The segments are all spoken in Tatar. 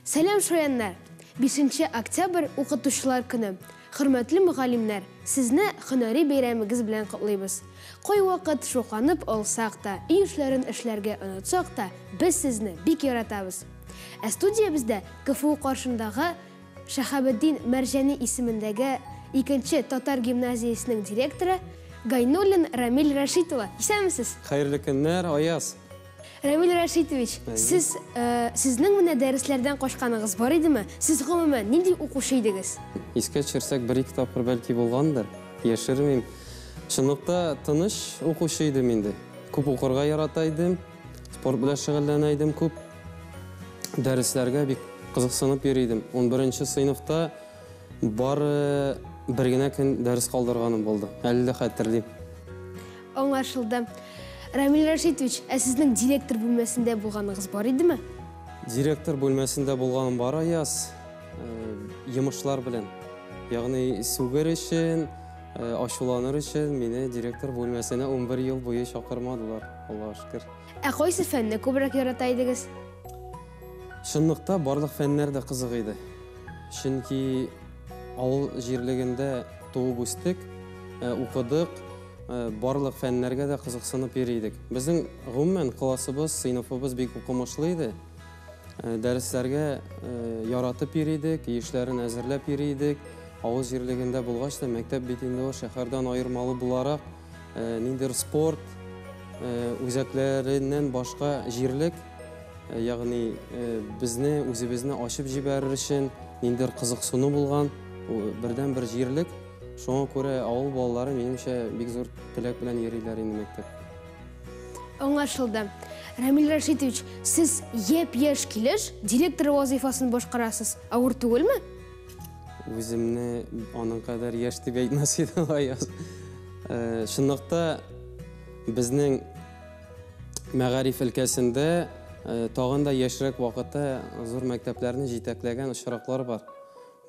Сәлам, шаяннар! 5 октябрь укытучылар көне. Хөрмәтле мөгаллимнәр, сезне һөнәри бәйрәмегез белән котлыйбыз. Кайвакыт шукланып алсак та, өй эшләрен эшләргә онытсак та, без сезне бик яратабыз. Ә студиябездә КФУ каршындагы Шәһабетдин Мәрҗани исемендәге икенче татар гимназиясенең директоры Гайнуллин Рамил Рәшит улы. Исәнмесез! Хәерле көннәр, Аяз! Рамил Рәшитович, сез сезнең менә дәресләрдән качканыгыз бар идеме? Сез гомумән нинди укучы идегез? Искә төшерсәк, бер-ике тапкыр бәлки булгандыр, яшермим. Чынлыкта тыныч укучы идем инде. Күп укырга ярата идем, спорт белән шөгыльләнә идем күп. Дәресләргә бик кызыксынып йөри идем. 11 сыйныфта бары бер генә көн дәрес калдырганым булды. Әле дә хәтерлим. Аңлашылды. Рамил Рәшитович, ә сезнең директор бүлмәсендә булганыгыз бар идеме? Директор бүлмәсендә булганым бар, Аяз. Йомышлар белән. Ягъни сүгер өчен, ачуланыр өчен мине директор бүлмәсенә 11 ел буе чакырмадылар, Аллага шөкер. Ә кайсы фәнне күбрәк ярата идегез? Чынлыкта барлык фәннәр дә кызык иде. Чөнки авыл җирлегендә туып үстек, укыдык, барлык фәннәргә дә кызыксынып йөри идек. Безнең гомумән классыбыз, сыйныфыбыз бик укымышлы иде. Дәресләргә яратып йөри идек, эшләрен әзерләп йөри идек. Авыл җирлегендә булгач та, мәктәп бит инде ул шәһәрдән аермалы буларак, ниндидер спорт үзәкләреннән башка җирлек, ягъни безне үзебезне ачып җибәрер өчен ниндидер кызыксыну булган бердән-бер җирлек. Шуңа күрә авыл балалары, минемчә, бик зур теләк белән йөриләр инде мәктәпкә. Аңлашылды. Рамил Рәшитович, сез япь-яшь килеш директор вазыйфасын башкарасыз. Авыр түгелме? Үземне аның кадәр яшь дип әйтмәс идем, Аяз. Чынлыкта безнең мәгариф өлкәсендә тагын да яшьрәк вакытта зур мәктәпләрне җитәкләгән очраклар бар.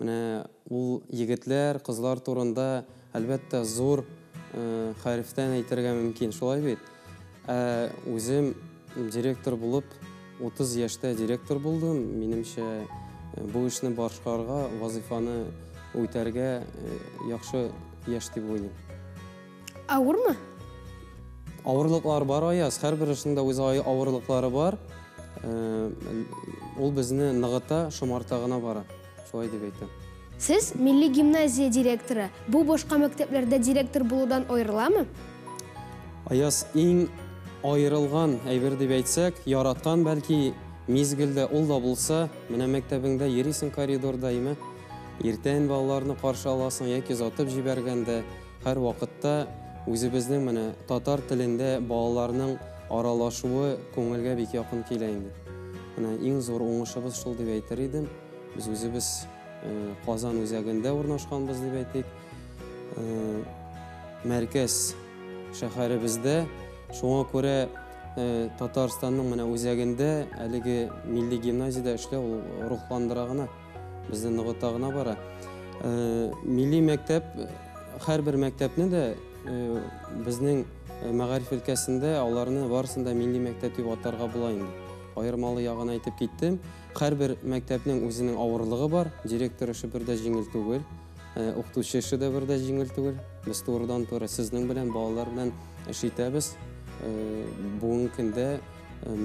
Менә ул егетләр, кызлар турында, әлбәттә, зур хәрефтән әйтергә мөмкин, шулай бит? Ә үзем директор булып, 30 яшьтә директор булдым. Минемчә, бу эшне башкарырга, вазыйфаны үтәргә яхшы яшь дип уйлыйм. Авырмы? Авырлыклар бар, Аяз. Һәрбер эшнең дә үз авырлыклары бар. Ул безне ныгыта, шомарта гына бара. Шулай дип әйтәм. Сез милли гимназия директоры. Бу башка мәктәпләрдә директор булудан аерыламы? Аяз, иң аерылган әйбер дип әйтсәк, яраткан бәлки мизгелдә ул да булса, менә мәктәбеңдә йөрисең коридорда, име? Иртән балаларны каршы аласың яки озатып җибәргәндә, һәр вакытта үзебезнең менә татар телендә балаларның аралашуы күңелгә бик якын килә инде. Менә иң зур уңышыбыз шул дип әйтер идем. Без үзебез Казан үзәгендә урнашканбыз дип әйтик. Мәркәз шәһәребездә. Шуңа күрә Татарстанның менә үзәгендә әлеге милли гимназиядә эшләү ул рухландыра гына, безне ныгыта гына бара. Милли мәктәп, һәрбер мәктәпне дә безнең мәгариф өлкәсендә аларны барысын да милли мәктәп дип атарга була инде. Аермалы ягын әйтеп киттем. Һәрбер мәктәпнең үзенең авырлыгы бар. Директор эше бер дә җиңел түгел. Укытучы эше дә бер дә җиңел түгел. Без турыдан-туры сезнең белән, балалар белән эш итәбез. Бүгенге көндә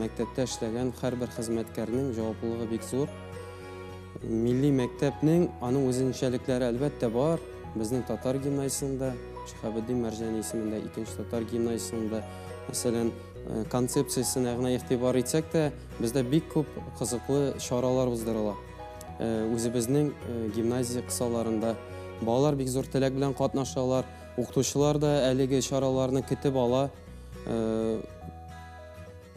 мәктәптә эшләгән һәрбер хезмәткәрнең җаваплылыгы бик зур. Милли мәктәпнең аның үзенчәлекләре әлбәттә бар. Безнең татар гимназиясендә, Шиһабетдин Мәрҗани исемендә икенче татар гимназиясендә, мәсәлән, концепциясенә генә игътибар итсәк тә, бездә бик күп кызыклы чаралар уздырыла. Үзебезнең гимназия кысаларында балалар бик зур теләк белән катнашалар, укытучылар да әлеге чараларны көтеп ала.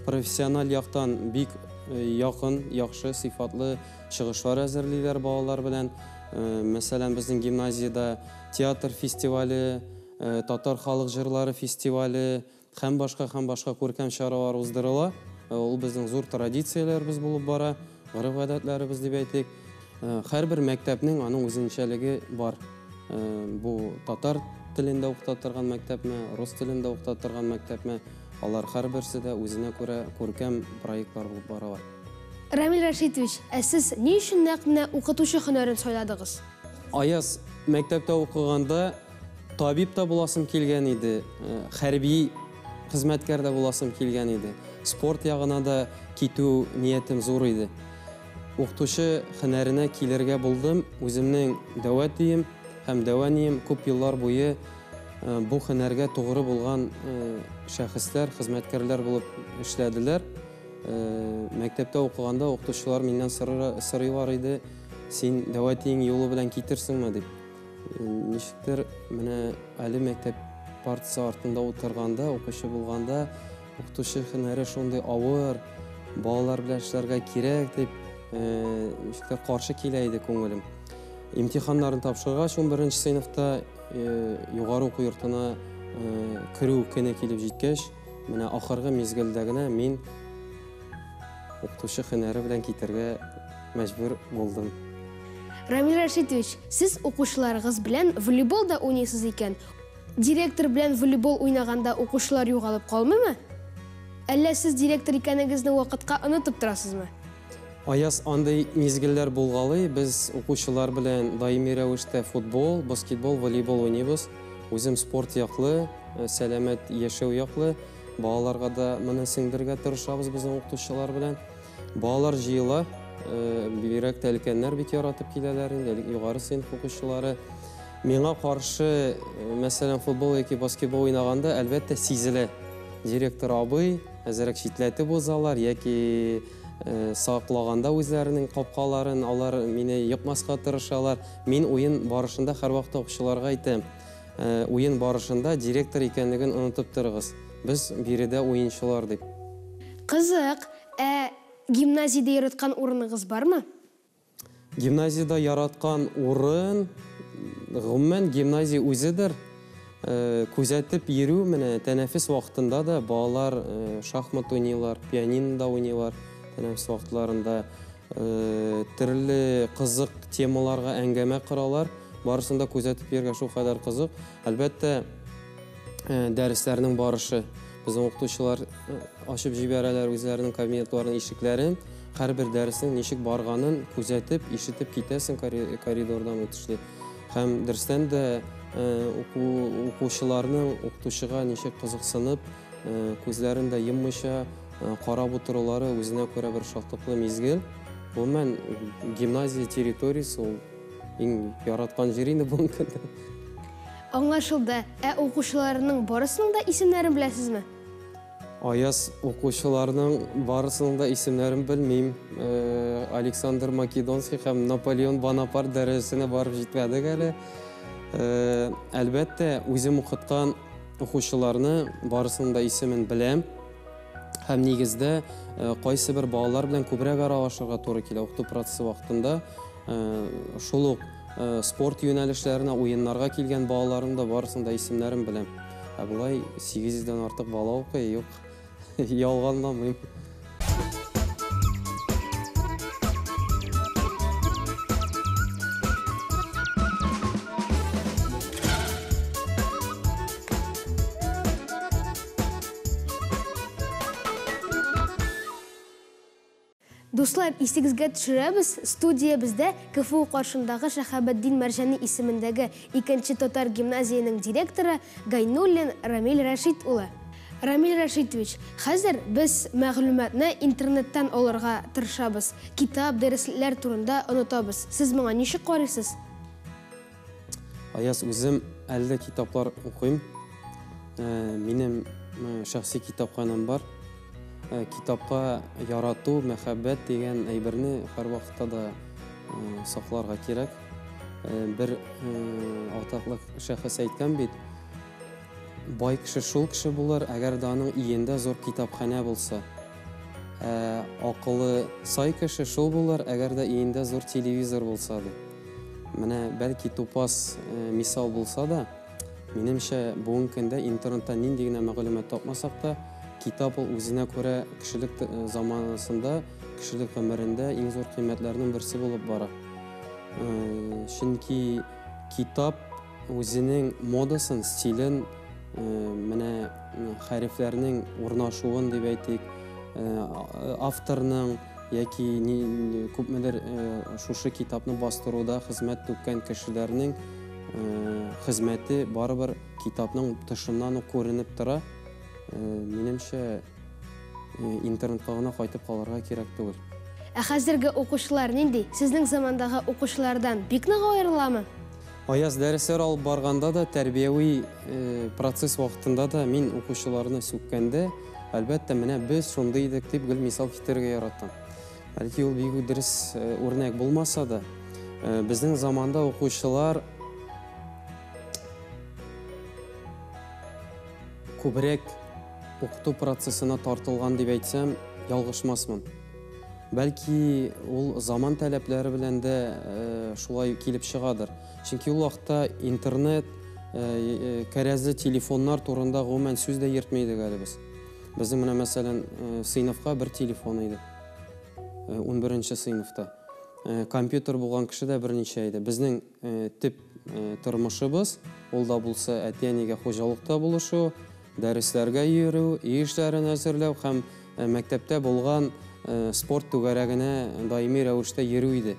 Профессиональ яктан бик якын, яхшы, сыйфатлы чыгышлар әзерлиләр балалар белән. Мәсәлән, безнең гимназиядә театр фестивале, татар халык җырлары фестивале һәм башка күркәм чаралар уздырыла. Ул безнең зур традицияләребез булып бара, гореф-гадәтләребез дип әйтик. Һәрбер мәктәпнең аның үзенчәлеге бар. Бу татар телендә укыта торган мәктәпме, рус телендә укыта торган мәктәпме, алар һәрберсе дә үзенә күрә күркәм проектлар булып баралар. Рамил Рәшитович, ә сез ни өчен нәкъ менә укытучы һөнәрен сайладыгыз? Аяз, мәктәптә укыганда табиб та буласым килгән иде, хәрби хезмәткәр дә буласым килгән иде. Спорт ягына да китү ниятем зур иде. Укытучы һөнәренә килергә булдым. Үземнең дәү әтием һәм дәү әнием күп еллар буе бу һөнәргә тугры булган шәхесләр, хезмәткәрләр булып эшләделәр. Мәктәптә укыганда укытучылар миннән сорыйлар иде, син дәү әтиең юлы белән китерсеңме дип. Ничектер менә әле мәктәп партасы артында утырганда, укучы булганда, укытучы һөнәре шундый авыр, балалар белән эшләргә кирәк дип, ничектер каршы килә иде күңелем. Имтиханнарын тапшыргач, 11 сыйныфта югары уку йортына керү көне килеп җиткәч, менә ахыргы мизгелдә генә мин укытучы һөнәре белән китәргә мәҗбүр булдым. Рамил Рәшитович, сез укучыларыгыз белән волейбол да уйныйсыз икән. Директор белән волейбол уйнаганда укучылар югалып калмыймы? Әллә сез директор икәнегезне вакытка онытып торасызмы? Аяз, андый мизгелләр булгалый, без укучылар белән даими рәвештә футбол, баскетбол, волейбол уйныйбыз. Үзем спорт яклы, сәламәт яшәү яклы. Балаларга да моны сеңдерергә тырышабыз безнең укытучылар белән. Балалар җыела, бигрәк тә өлкәннәр бик яратып киләләр инде, югары сыйныф укучылары. Миңа каршы, мәсәлән, футбол яки баскетбол уйнаганда, әлбәттә, сизелә. Директор абый әзерәк читләтеп узалар яки саклаганда үзләренең капкаларын, алар мине йыкмаска тырышалар. Мин уен барышында һәрвакытта укучыларга әйтәм, уен барышында директор икәнлеген онытып торыгыз. Без биредә уенчылар дип. Кызык, ә гимназиядә яраткан урыныгыз бармы? Гимназиядә яраткан урын, гомумән гимназия үзедер. Күзәтеп йөрү, менә тәнәфес вакытында да балалар шахмат уйныйлар, пианинода уйныйлар тәнәфес вакытларында. Төрле кызык темаларга әңгәмә коралар. Барысын да күзәтеп йөргә шулкадәр кызык. Әлбәттә, дәресләрнең барышы. Безнең укытучылар ачып җибәрәләр үзләренең кабинетларының ишекләрен. Һәрбер дәреснең ничек барганын күзәтеп, ишетеп китәсең коридордан үтешли. Һәм дөрестән дә укучыларның укытучыга ничек кызыксынып, күзләрен дә йоммыйча карап утырулары үзенә күрә бер шатлыклы мизгел. Гомумән, гимназия территориясе ул иң яраткан җир инде бүгенге көндә. Аңлашылды. Ә укучыларның барысының да исемнәрен беләсезме? Аяз, укучыларның барысының да исемнәрен белмим. Александр Македонский һәм Наполеон Бонапарт дәрәҗәсенә барып җитмәдек әле. Әлбәттә, үзем укыткан укучыларны барысының да исемен беләм. Һәм нигездә кайсы бер балалар белән күбрәк аралашырга туры килә укыту процессы вакытында. Шул ук спорт юнәлешләренә, уеннарга килгән балаларның да барысының да исемнәрен беләм. Ә болай 800дән артык бала укый, юк, ялганламыйм. Дуслар, исегезгә төшерәбез, студиябездә КФУ каршындагы Шәһабетдин Мәрҗани исемендәге икенче татар гимназияның директоры Гайнуллин Рамил Рәшит улы. Рамил Рәшитович, хәзер без мәгълүматны интернеттан алырга тырышабыз. Китап, дәреслекләр турында онытабыз. Сез моңа ничек карыйсыз? Аяз, үзем әле дә китаплар укыйм. Минем шәхси китапханәм бар. Китапка ярату, мәхәббәт дигән әйберне һәрвакытта да сакларга кирәк. Бер атаклы шәхес әйткән бит, бай кеше шул кеше булыр, әгәр дә аның өендә зур китапханә булса. Акыллы сай кеше шул булыр, әгәр дә өендә зур телевизор булса ди. Менә бәлки тупас мисал булса да, минемчә, бүгенге көндә интернетта нинди генә мәгълүмат тапмасак та, китап ул үзенә күрә кешелек заманасында, кешелек гомерендә иң зур кыйммәтләрнең берсе булып бара. Чөнки китап үзенең модасын, стилен, менә хәрефләрнең урнашуын дип әйтик, авторның яки күпмедер шушы китапны бастыруда хезмәт түккән кешеләрнең хезмәте барыбер китапның тышыннан ук күренеп тора. Минемчә, интернетка гына кайтып калырга кирәк түгел. Ә хәзерге укучылар нинди? Сезнең замандагы укучылардан бик нык аерыламы? Аяз, дәресләр алып барганда да, тәрбияви процесс вакытында да мин укучыларны сүккәндә, әлбәттә, менә без шундый идек дип гел мисал китерергә яратам. Бәлки ул бик дөрес үрнәк булмаса да, безнең заманда укучылар күбрәк укыту процессына тартылган дип әйтсәм, ялгышмасмын. Бәлки ул заман таләпләре белән дә шулай килеп чыгадыр. Чөнки ул вакытта интернет, кәрәзле телефоннар турында гомумән сүз дә йөртми идек әле без. Безнең менә, мәсәлән, сыйныфка бер телефон иде. 11 сыйныфта. Компьютер булган кеше дә берничә иде. Безнең төп тормышыбыз, ул да булса әти-әнигә хуҗалыкта булышу, дәресләргә йөрү, өй эшләрен әзерләү һәм мәктәптә булган спорт түгәрәгенә даими рәвештә йөрү иде.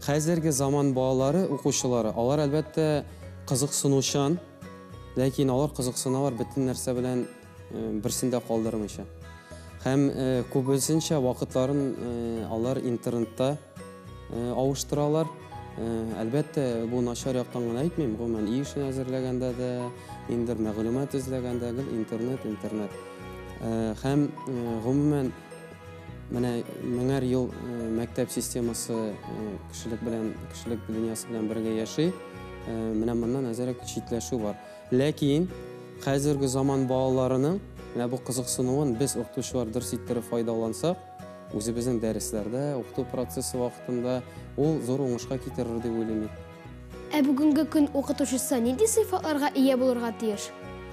Хәзерге заман балалары, укучылары, алар әлбәттә кызыксынучан, ләкин алар кызыксыналар бөтен нәрсә белән берсен дә калдырмыйча. Һәм күбесенчә вакытларын алар интернетта авыштыралар. Әлбәттә, бу начар яктан гына әйтмим, гомумән өй эшен әзерләгәндә дә, ниндидер мәгълүмат эзләгәндә гел интернет, интернет. Һәм гомумән менә меңәр ел мәктәп системасы кешелек белән, кешелек дөньясы белән бергә яши. Менә моннан әзерәк читләшү бар. Ләкин хәзерге заман балаларының менә бу кызыксынуын без укытучылар дөрес иттереп файдалансак, үзебезнең дәресләрдә, укыту процессы вакытында ул зур уңышка китерер дип уйлыйм мин. Ә бүгенге көн укытучысы нинди сыйфатларга ия булырга тиеш?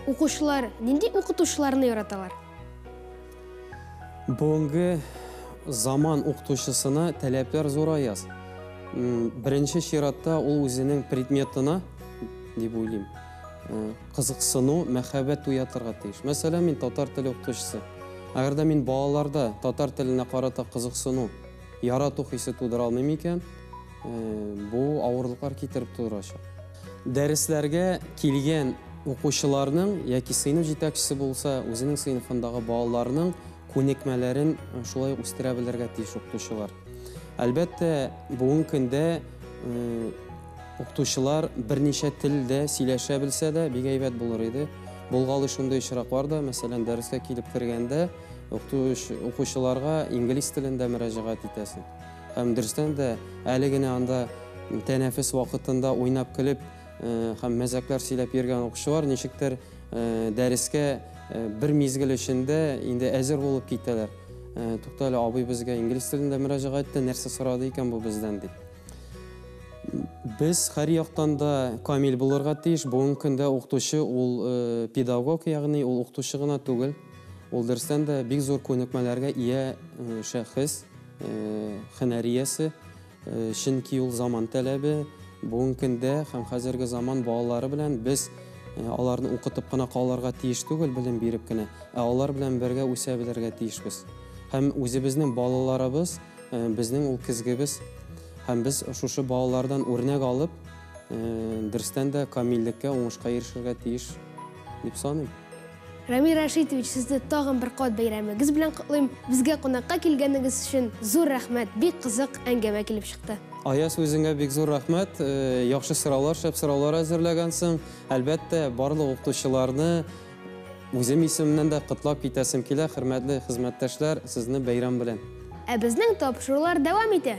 Укучылар нинди укытучыларны яраталар? Бүгенге заман укытучысына таләпләр зур, Аяз. Беренче чиратта ул үзенең предметына, дип уйлыйм, кызыксыну, мәхәббәт уятырга тиеш. Мәсәлән, мин татар теле укытучысы. Әгәр дә мин балаларда татар теленә карата кызыксыну, ярату хисе тудыра алмыйм икән, бу авырлыклар китереп тудырачак. Дәресләргә килгән укучыларның яки сыйныф җитәкчесе булса, үзенең сыйныфындагы балаларның күнекмәләрен шулай ук үстерә белергә тиеш укытучылар. Әлбәттә, бүгенге көндә укытучылар берничә телдә сөйләшә белсә дә бик әйбәт булыр иде. Булгалый шундый очраклар да, мәсәлән, дәрескә килеп кергәндә укучыларга инглиз телендә мөрәҗәгать итәсең. Һәм дөрестән дә әле генә анда тәнәфес вакытында уйнап көлеп һәм мәзәкләр сөйләп йөргән укучылар ничектер дәрескә бер мизгел эчендә инде әзер булып китәләр. Тукта әле, абый безгә инглиз телендә мөрәҗәгать итте, нәрсә сорады икән бу бездән дип. Без һәр яктан да камил булырга тиеш. Бүгенге көндә укытучы ул педагог, ягъни ул укытучы гына түгел. Ул дөрестән дә бик зур күнекмәләргә ия шәхес, һөнәр иясе. Чөнки ул заман таләбе. Бүгенге көндә һәм хәзерге заман балалары белән без аларны укытып кына калырга тиеш түгел, белем биреп кенә, ә алар белән бергә үсә белергә тиешбез. Һәм үзебезнең балаларыбыз, безнең ул көзгебез. Һәм без шушы балалардан үрнәк алып, дөрестән дә камиллеккә, уңышка ирешергә тиеш дип саныйм. Рамил Рашитович, сезне тагын бер кат бәйрәмегез белән котлыйм. Безгә кунакка килгәнегез өчен зур рәхмәт. Бик кызык әңгәмә килеп чыкты. Аяз, үзеңә бик зур рәхмәт. Яхшы сораулар, шәп сораулар әзерләгәнсең. Әлбәттә, барлык укытучыларны үзем исемемнән дә котлап китәсем килә. Хөрмәтле хезмәттәшләр, сезне бәйрәм белән. Ә безнең тапшырулар дәвам итә.